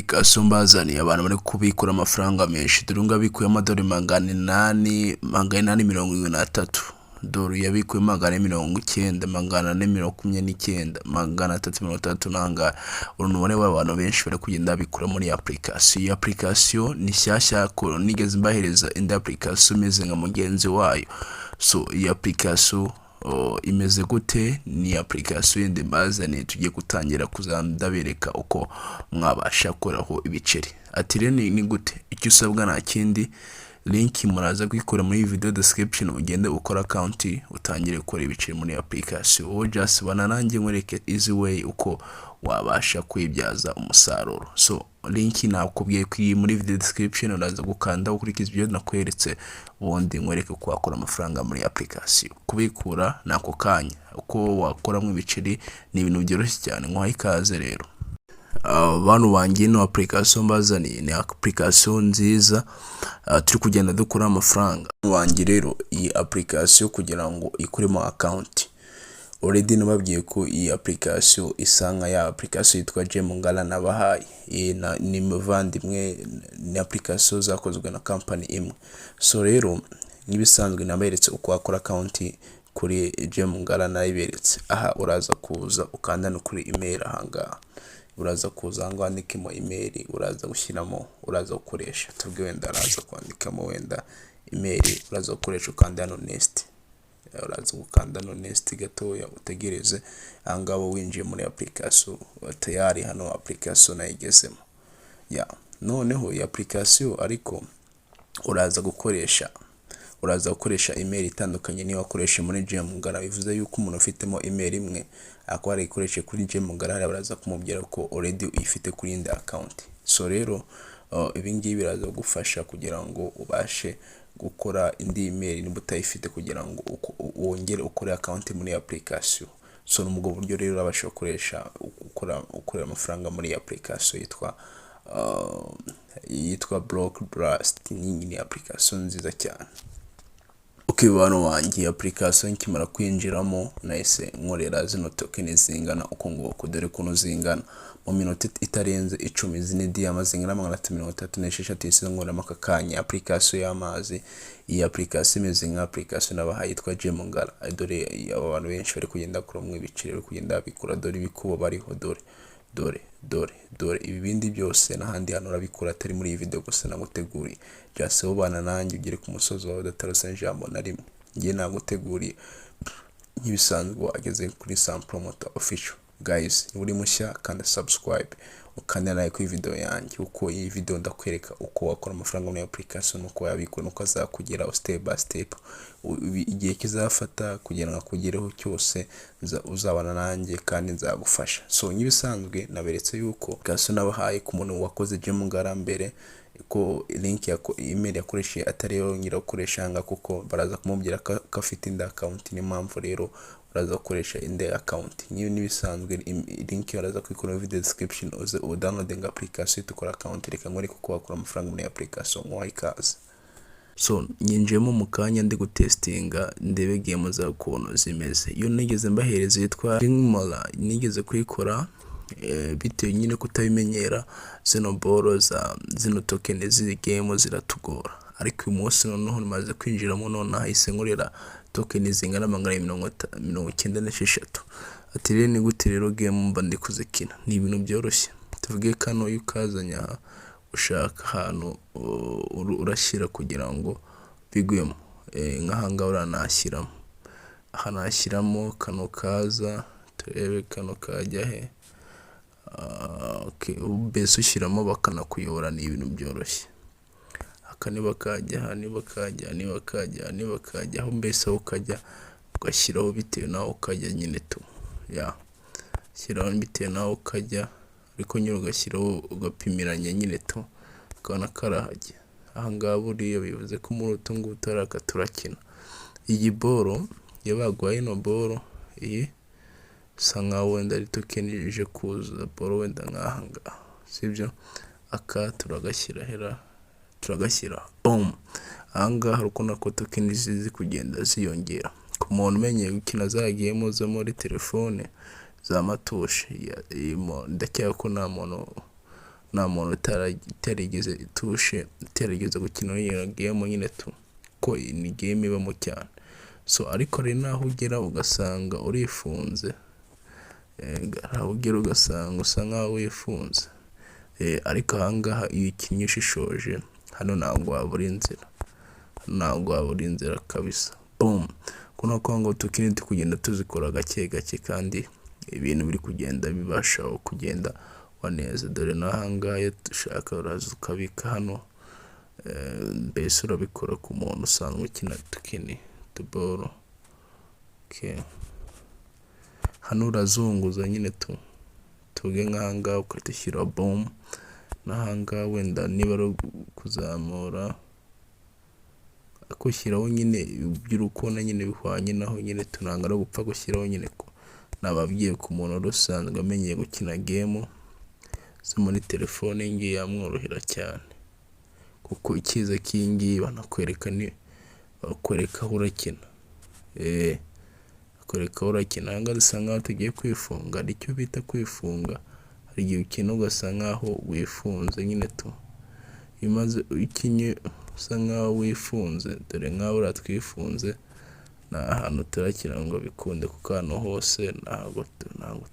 Application mbazaniye, abantu bari kubikura amafaranga menshi. Dore ngo abikuye amadolari 800, 873. Dore yabikuye 490, 429, 360 nangahe. Uru ni umubare w'abantu benshi bari kugenda babikura muri iyi application. Iyi application ni shyashya, ko nigeze mbahereza indi application imeze nka mugenzi wayo. So iyi application, oh, imeze gute? Ni application yindi mbazaniye, tugiye gutangira kuzabereka uko mwabasha gukuraho ibiceri. Ati rero ni gute? Icyo usabwa nta kindi, link muraza kuyikura muri video description, ugende ukora account, utangire gukora ibiceri muri application. Wowe just bana nanjye nkwereke easy way uko wabasha kwibyaza umusaruro. So link nakubwiye ko iri muri video description, uraza gukanda ukurikiza ibyo nakweretse, ubundi nkwereke uko wakora amafaranga muri application. Kubikura ni ako kanya, uko wakoramo ibiceri ni ibintu byoroshye cyane. Nkuhaye ikaze rero, bantu banjye. Ino application mbazaniye ni application nziza, turi kugenda dukura amafaranga banjye. Rero iyi application, kugira ngo ikuremo account, already nababwiye ko iyi application isa nka ya application yitwa Gemgala nabahaye. Iyi ni muvandimwe, ni application zakozwe na company imwe. So rero nk'ibisanzwe naberetse uko wakora account kuri Gemgala, nayiberetse aha. Uraza kuza ukanda no kuri email ahangaha, uraza kuza ahangaha wandikemo email, uraza gushyiramo, uraza gukoresha, tuvuge wenda araza kwandikamo wenda email uraza gukoresha, ukanda hano next. Uraza gukanda hano next gatoya, utegereze. Ahangaha uba winjiye muri application tayari. Hano application nayigezemo ya. Noneho iyi application ariko uraza gukoresha email itandukanye niyo wakoresha muri Gemgala. Bivuze yuko umuntu ufitemo email imwe akaba yarayikoresheje kuri Gemgala, hariya baraza kumubwira ko already uyifite kuri indi account. So rero ibi ngibi biraza kugufasha kugira ngo ubashe gukora indi email niba utayifite, kugira ngo wongere ukore account muri application. So ni ubwo buryo rero urabasha gukoresha ukora ukorera amafaranga muri iyi application yitwa Block Blast. Ni application nziza cyane. Ok bantu banjye, application nkimara kwinjiramo nahise nkorera zino token zingana uko nguko. Dore ukuntu zingana mu minota itarenze 10. Izi ni diyama zingana 336 isi nkoreramo aka kanya. Application y'amazi, iyi application imeze nka application nabahaye yitwa Gemgala. Dore aba bantu benshi bari kugenda bakuramo ibiceri, bari kugenda babikura. Dore ibikubo bariho, dore, dore, dore, dore. Ibi bindi byose n'ahandi hantu urabikura atari muri iyi video gusa naguteguriye. Just ubana nanjye ugere ku musozi wawe udataruse ijambo na rimwe. Ngiye naguteguriye nk'ibisanzwe, wageze kuri Sam Promoter Official. Guys, niba uri mushya, kanda subscribe, ukanda like kuri video yanjye, kuko iyi video ndakwereka uko wakora amafaranga muri application, uko wayabikura nuko azakugeraho step by step. Igihe kizafata kugira ngo akugereho cyose uzabana nanjye kandi nzagufasha. So nk'ibisanzwe naberetse yuko application nabahaye, ku muntu wakoze Gemgala mbere, ko link ya email yakoresheje atari yo yongera gukoresha aha, kuko baraza kumubwira ko afite indi account. Niyo mpamvu rero uraza gukoresha indi account. Nk'ibi n'ibisanzwe, link baraza kuyikura muri video description, uze udownloading application, tukora account. Reka nkwereke uko wakora amafaranga muri application. Nkuhaye ikaze. So nyinjiyemo mu kanya, ndi gutestinga ndebe game za ukuntu zimeze. Iyo nigeze mbahereza yitwa Ringmora, nigeze kuyikora, bitewe nyine kutabimenyera, zino boro za zino token z'izi game ziratugora. Ariko uyu munsi noneho maze kwinjiramo, none nahise nkorera token zingana 296. Ati rero ni gute rero game mba ndi kuzikina? Ni ibintu byoroshye. Tuvuge kano, iyo ukazanye aha, ushaka ahantu urashyira kugira ngo bigwemo. Nk'aha ngaha uranashyiramo, aha nashyiramo kano kaza, turebe kano kajya he. Mbese ushyiramo bakanakuyobora, ni ibintu byoroshye. Aka niba kajya aha, niba kajya, niba kajya, niba kajya aho, mbese aho ukajya ugashyiraho bitewe n'aho ukajya nyine tu ya shyiraho bitewe n'aho ukajya, ariko nyine ugashyiraho ugapimiranya nyine tu, ukabona karahajya. Aha ngaha buriya bivuze ko muri utu ngutu ari aka turakina. Iyi boro iyo baguhaye, ino boro iyi isa nkaho wenda ari token ije kuza, boro wenda nk'aha ngaha, sibyo? Aka turagashyira hera, turagashyira boom aha ngaha. Urabona ko token ziri kugenda ziyongera. Ku muntu umenyeye gukina za game zo muri telefone za matushe, ndakeka ko nta muntu Nta muntu utarigeze itushe, utarigeze gukina iyo game nyine tu, ko ni game ibamo cyane. So ariko hari n'aho ugera ugasanga urifunze, hari aho ugera ugasanga usa nkaho wifunze, ariko ahangaha iyo ukinnye ushishoje, hano ntabwo wabura inzira, hano ntabwo wabura inzira kabisa. Boom, kuno kuvuga ngo token turi kugenda tuzikora gake gake, kandi ibintu biri kugenda bibashaho kugenda neza. Dore n'ahangaha iyo dushaka uraza ukabika hano, mbese urabikora ku muntu usanzwe ukina token tuboro. Hano urazunguza nyine tu, tuvuge nk'ahangaha ugahita ushyira boom, n'ahangaha wenda niba ari kuzamura, ariko ushyiraho nyine ibyo uri kubona nyine bihwanye naho nyine tu, ntabwo ari ugupfa gushyiraho nyine. Ko nababwiye, ku muntu wari usanzwe amenyeye gukina game zo muri telefone, iyi ngiyi yamworohera cyane, kuko icyiza cy'iyi ngiyi banakwereka, ni bakwereka aho urakina, bakwereka aho urakina. Aha ngaha dusa nkaho tugiye kwifunga, hari icyo bita kwifunga, hari igihe ukina ugasa nkaho wifunze nyine tu. Iyo umaze ukinnye usa nkaho wifunze, dore nkaho buriya twifunze, nta hantu turakina ngo bikunde, kuko ahantu hose ntabwo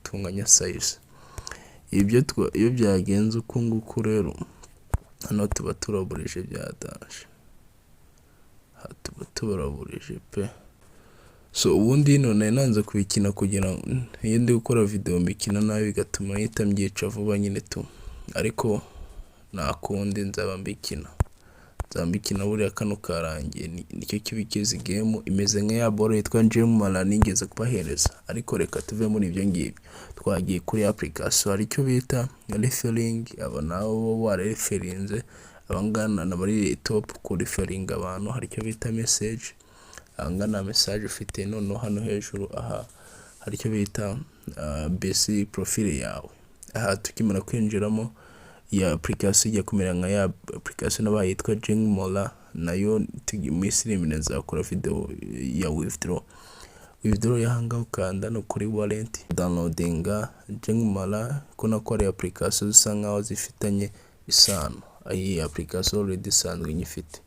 tunganya size. Ibyo iyo byagenze uku nguku rero, hano tuba turaburije bya danger, tuba tuburaburije pe. So ubundi hino nari nanze kubikina kugira ngo iyo ndi gukora video mbikina nabi, bigatuma mpita mbyica vuba nyine tu, ariko nta kundi, nzaba mbikina, nzaba mbikina buriya kano karangiye. Nicyo kibi cy'izi game, imeze nka ya boro yitwa Gemara nigeze kubahereza. Ariko reka tuve muri ibyo ngibyo, twagiye kuri application. Hari icyo bita referring, aba nabo wareferinze, abangana na bari top kureferinga abantu. Hari icyo bita message, aha nta message ufite. Noneho hano hejuru aha hari icyo bita basic profile yawe. Aha tukimara kwinjiramo, iyi application ijya kumera nka ya application nabahaye yitwa Jingmola, nayo mu minsi iri imbere nzakora video ya withdraw. Withdraw y'ahangaha ukanda no kuri wallet, downloadinga Jingmola, kubona ko ari application zisa nkaho zifitanye isano. Iyi application already isanzwe nyifite,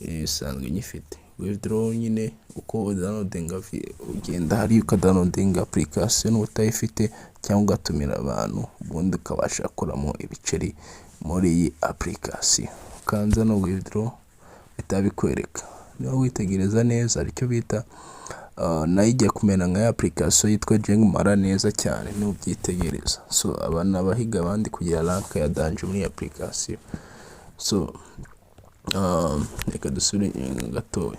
isanzwe nyifite. Withdraw nyine uko udownloadinga, ugenda hariya ukadownloadinga application niba utayifite, cyangwa ugatumira abantu, ubundi ukabasha gukuramo ibiceri muri iyi application. Ukanze no withdraw bihita bikwereka. Niba witegereza neza, hari icyo bita, nayo ijya kumera nka ya application yitwa Jingmara neza cyane nubyitegereza. So aba ni abahiga abandi kugira rank ya danger muri iyi application. So reka dusubire inyuma gatoya.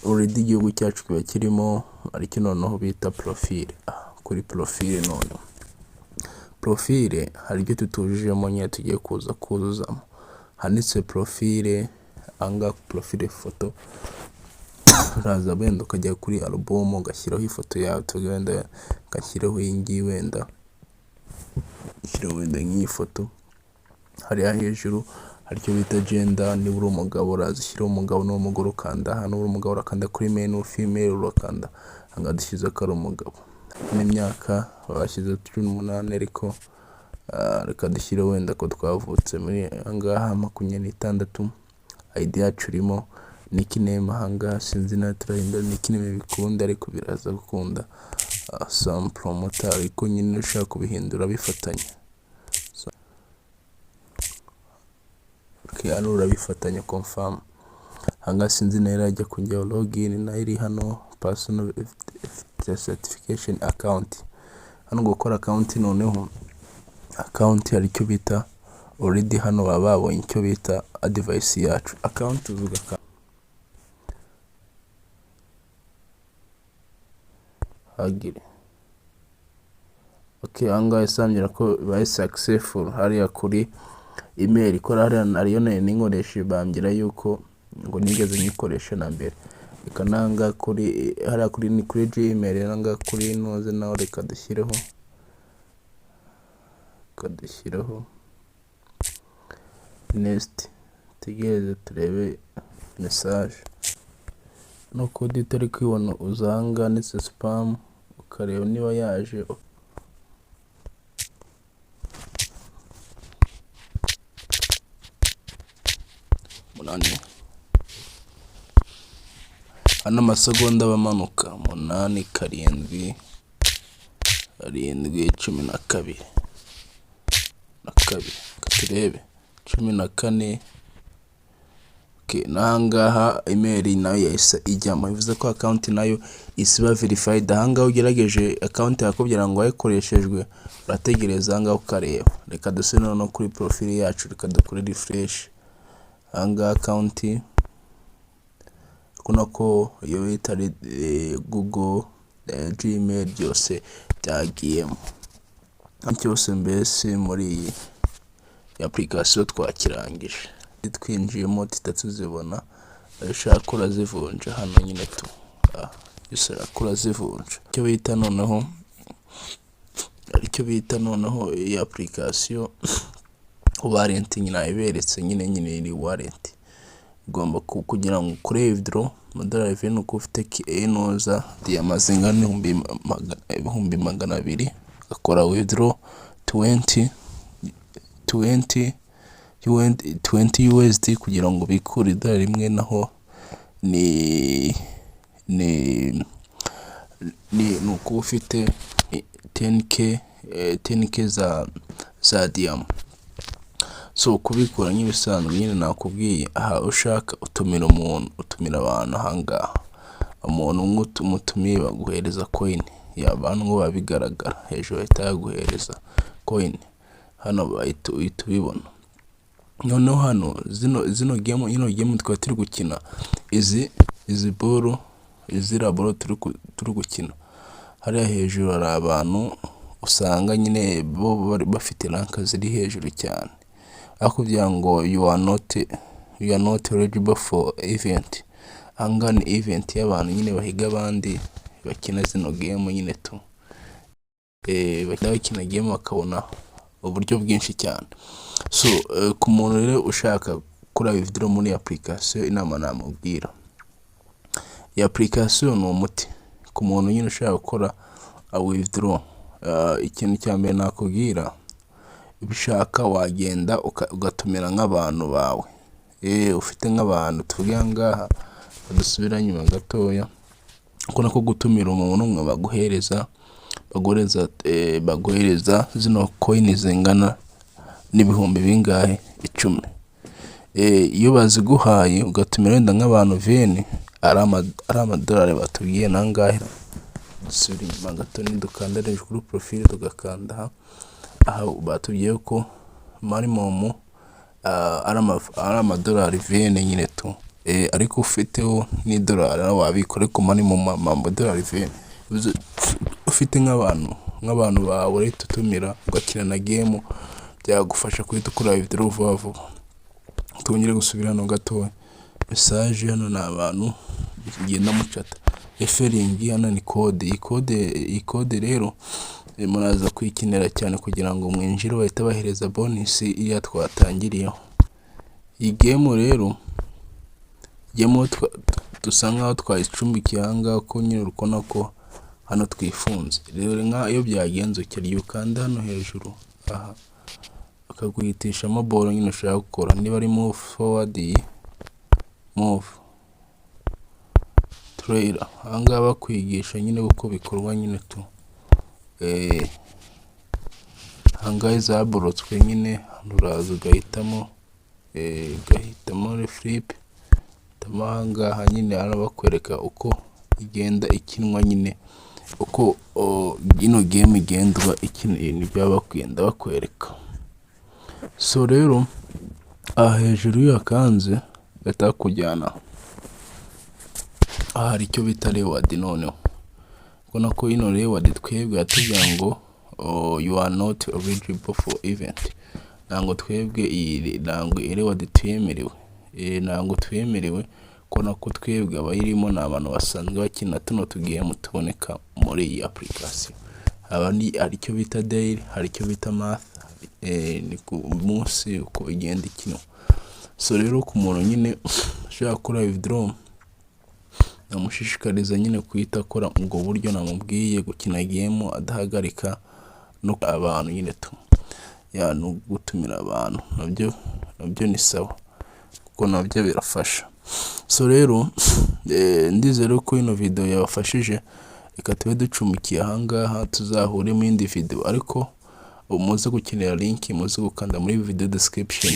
Already igihugu cyacu kiba kirimo, aricyo noneho bita profile. Kuri profile, noneho profile hari ibyo tutujujemo nyine tugiye kuza kuzuzamo. Handitse profile ahangaha, profile photo, uraza wenda ukajya kuri album ugashyiraho ifoto yawe. Tuvuge wenda ugashyiraho iyi ngiyi, wenda ushyiraho wenda nk'iyi foto. Hariya hejuru hari icyo bita gender, niba uri umugabo uraza ushyiraho umugabo, niba umugore ukanda hano, uri umugabo urakanda kuri male, female urakanda ahangaha. Dushyize ko ari umugabo, n'imyaka bashyize 18, ariko reka dushyire wenda ko twavutse muri ahangaha 26. ID yacu irimo. Nickname ahangaha sinzi niba turahindura nickname bikunda, ariko biraza gukunda. Sam Promoter, ariko nyine ushaka kubihindura bifatanya. Hano urabifatanya, confirm. Ahangaha sinzi niba irajya kujyaho login, nayo iri hano. Personal certification account, hano gukora account. Noneho account hari icyo bita, already hano baba babonye icyo bita advice yacu. Account uzuga hagire. Okay, ahangaha isambwira ko bibaye successful hariya kuri email ikora hariya, ariyo nari ninkoresheje, bambwira yuko ngo nigeze nyikoresha na mbere. Reka nanga kuri hariya kuri, ni kuri Gmail, nanga kuri noze naho. Reka dushyireho next, tegereze turebe message. No kode utari kwibona, uzanga ndetse spam ukareba niba yaje. Umunani. Hano amasegonda aba amanuka: umunani, karindwi, karindwi, 12 na kabiri. Reka turebe 14. N'ahangaha email nayo yahise ijyamo, bivuze ko account nayo isiba verified. Ahangaha ugerageje account yakubwira ngo wayikoreshejwe, urategereza ahangaha ukareba. Reka dusubire noneho kuri profile yacu, reka dukore refresh. Ahangaha account urabona ko iyo bita Google, Gmail, byose byagiyemo cyose. Mbese muri iyi application twakirangije, twinjiyemo tuhita tuzibona. Ayo ushaka urazivunja hano nyine tu, ushaka urazivunja. Icyo bita noneho iyi application wallet nyine nayiberetse nyine iri wallet ugomba kugira ngo ukore withdraw amadolari 20 uko ufite inoza diyama zingana 200,000, ugakora withdraw 20 20 USD kugira ngo ubikure idolari rimwe. Naho ni ukuba ufite 10K, 10K za diyama. So kubikura nk'ibisanzwe nyine nakubwiye, aha ushaka utumira umuntu, utumira abantu. Ahangaha umuntu umwe umutumiye baguhereza coin yaba biba bigaragara hejuru, bahita baguhereza coin hano, bahita uhita ubibona. Noneho hano zino game, ino game twari turi gukina, izi boro, ziriya boro turi gukina hariya hejuru, hari abantu usanga nyine bo bari bafite rank ziri hejuru cyane, aho kugira ngo you are not eligible for event. Ahangaha ni event y'abantu nyine bahiga abandi bakina zino game nyine tu, bakina game bakabona uburyo bwinshi cyane. So ku muntu rero ushaka gukora withdraw muri application, inama namubwira, iyi application ni umuti ku muntu nyine ushaka gukora withdraw. Ikintu cya mbere nakubwira, ubishaka wagenda ugatumira nk'abantu bawe, ufite nk'abantu, tuvuge aha ngaha dusubire inyuma gatoya, urabona ko gutumira umuntu umwe baguhereza zino coin zingana n'ibihumbi bingahe? 10. Iyo baziguhaye ugatumira wenda nk'abantu 20, ari amadolari batubwiye ni angahe? Dusubire inyuma gato, nidukanda hejuru kuri profile, tugakanda aha, aha batubwiye ko minimum ari amadolari 20 nyine tu, ariko ufiteho n'idolari nawe wabikora, ariko minimum amadolari 20. Ufite nk'abantu bawe urahita utumira ugakina na game, byagufasha guhita ukora withdraw vuba vuba. Twongere gusubira hano gatoya, message hano ni abantu mugenda mucata, referring hano ni code. Iyi code rero muraza kuyikenera cyane kugira ngo mwinjire bahite bahereza bonus iriya twatangiriyeho. Iyi game rero, game dusa nkaho twayicumbikiye aha ngaha, ko nyine uri kubona ko hano twifunze. Rero iyo byagenze utya, iyo ukanda hano hejuru aha bakaguhitishamo boro nyine ushaka gukora, niba ari move forward, iyi move trailer, aha ngaha bakwigisha nyine uko bikorwa nyine tu. Aha ngaha izaborotswe nyine, uraza ugahitamo flip, uhitamo aha ngaha nyine, hano bakwereka uko igenda ikinwa nyine, uko ino game igendwa ikina, nibyo baba bakugenda bakwereka. So rero aha hejuru iyo uhakanze bahita bakujyana aha hari icyo bita reward. Noneho ubona ko ino reward twebwe batubwira ngo "You are not eligible for event". Ntabwo twebwe iyi, ntabwo reward tuyemerewe, ntabwo twemerewe kubona ko twebwe abayirimo ni abantu basanzwe bakina tuno tugame tuboneka muri iyi application. Hari icyo bita daily, hari icyo bita month, ni ku munsi uko igenda ikinwa. So rero ku muntu nyine ushaka gukora withdraw, namushishikariza nyine guhita akora ubwo buryo namubwiye, gukina game adahagarika, no abantu nyine tu ya no gutumira abantu nabyo ni sawa, kuko kuko nabyo birafasha. So rero ndizera ko ino video yabafashije. Reka tube ducumbikiye ahangaha, tuzahure mu yindi video, ariko muze gukenera link, muze gukanda muri video description.